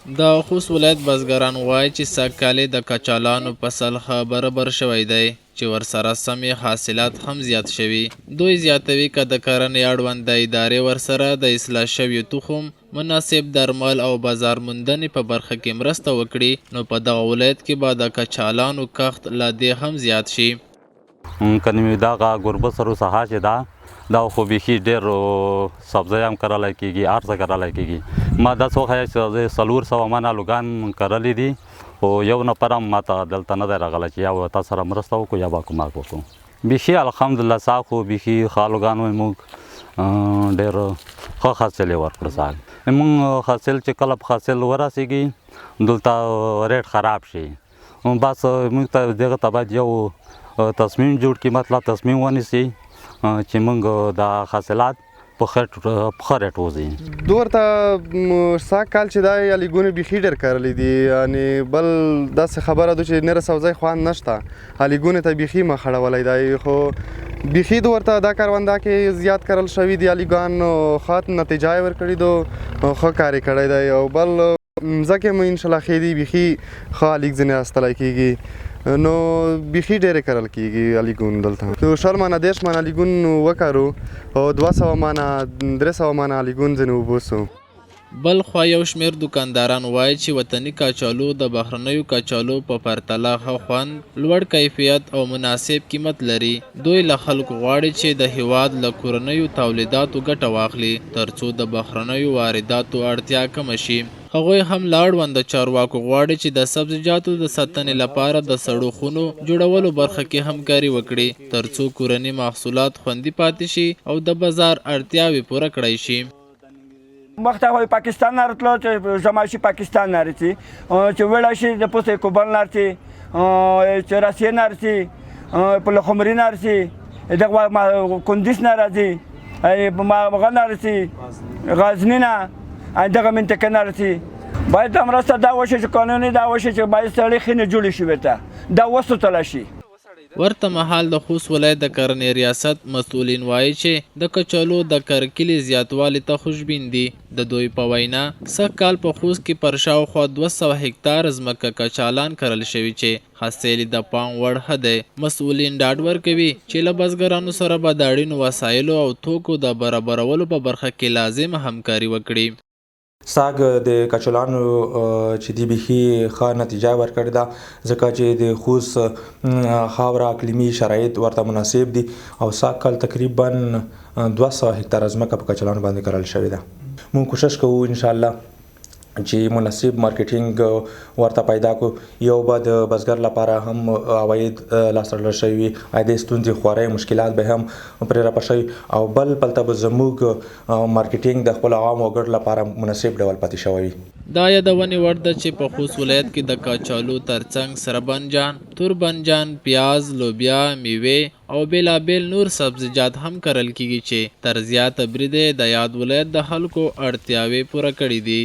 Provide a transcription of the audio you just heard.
د خوست ولایت بزګران وايي چې سږ کال یې د کچالانو فصل ښه برابر شوی دی چې ورسره سم یې حاصلات هم زیات شوي. دوی زیاتوي که د کرنې اړونده ادارې ورسره د اصلاح شویو تخم، مناسب درمل او بازار موندنې په برخه کې مرسته وکړي نو په دغه ولایت کې به د کچالانو کښت له دې هم زیات شي. کنی می دغه ګربه سرو ساحه چې ده دا خو بیخي ډېر سبزی هم کرلی کېږي، هر څه کرلی کېږي. ما داسې وښیه چې زه 400 منه آلوګان کرلي دي، خو یو نفر هم ماته دلته نه دی راغلی چې یا به تا سره مرسته وکړو یا به کومک وکړو. بیخي الحمدلله سا خو بیخي ښه آلوګان وي، موږ ډېر ښه حاصل یې ورکړو. سا موږ حاصل چې کله په حاصل ورسېږي دلته ریټ خراب شي، بس موږ ته دغه ته باید یو تصمیم جوړ کړي، مطلب تصمیم ونیسي چې موږ دا حاصلات په ښه ریټ وځي. دورته سږ کال چې دا الیګونه بیخي ډېر کرلي دي، یعنې بل داسې خبره ده چې نره سبزی خوند نشته، الیګونو ته بیخي مخ اړولی دی، خو بیخي ورته دا کرونده کې زیات کرل شوي دي الیګان، ښه نتیجه یې ورکړې ده، ښه کار یې کړی دی. او بل مځکې مو انشاءالله ښې دي، بیخي ښه الیګ ځینې راستلی کېږي، نو بیخي ډېرې کرل کېږي الیګون دلته. 20 منه 30 منه الیګون وکرو او 200 منه 300 منه الیګون ځینې وبوسو. بلخوا یو شمېر دوکانداران وایي چې وطني کچالو د بهرنیو کچالو په پرتله ښه خوند، لوړ کیفیت او مناسب قیمت لري. دوی له خلکو غواړي چې د هېواد له کورنیو تولیداتو ګټه واخلي ترڅو د بهرنیو وارداتو اړتیا کمه شي. هغوی هم له اړونده چارواکو غواړي چې د سبزیجاتو د ساتنې لپاره د سړو خونو جوړولو برخه کې همکاري وکړي ترڅو کورني محصولات خوندي پاتې شي او د بازار اړتیاوې پوره کړای شي. مخته خو پاکستان نه راتلو چې زما شي پاکستان نه رچي، چې وړه شي د پوسې کوبل نه رچي، چې راسي نه رچي، په لخمري نه رچي، دغه کندز نه راځي، ما نه رچي، غزنی نه، دغه منطقه نه رچي. باید دا مرسته دا وشي چې قانوني دا وشي چې باید سړې خونې جوړې شي، ورته دا وسوتلی شي. ورته مهال د خوست ولایت د کرنې ریاست مسؤلین وایي چې د کچالو د کرکیلې زیاتوالي ته خوشبین دي. د دوی په وینا سږ کال په خوست کې پر شاوخوا 200 هکتاره ځمکه کچالان کرل شوي چې حاصل یې د پام وړ ښه دی. مسؤلین ډاډ ورکوي چې له بزګرانو سره به د اړینو وسایلو او توکو د برابرولو په برخه کې لازمه همکاري وکړي. سږ د کچالانو چې دی بیخي ښه نتیجه ورکړې ده، ځکه چې د خوست خاوره اقلیمي شرایط ورته مناسب دي او سږ کال تقریبا 200 هکتاره ځمکه په کچالانو باندې کرل شوې ده. موږ کوشش کوو انشاءالله چې مناسب مارکیټینګ ورته پیدا کړو، یو به د بزګر لپاره هم عواید لاسته راوړل شوي وي، د ستونزې خوارۍ مشکلات به هم پرې رفع شوي، او بل پلته به زموږ مارکیټینګ د خپل عام وګړو لپاره مناسب ډول پاتې شوی وي. دا یادونې وړ ده چې په خوست ولایت کې د کچالو ترڅنګ سره بنجان، تور بنجان، پیاز، لوبیا، میوې او بېلابېل نور سبزیجات هم کرل کېږي چې تر زیاته بریده یې د یاد ولایت د خلکو اړتیاوې پوره کړې دي.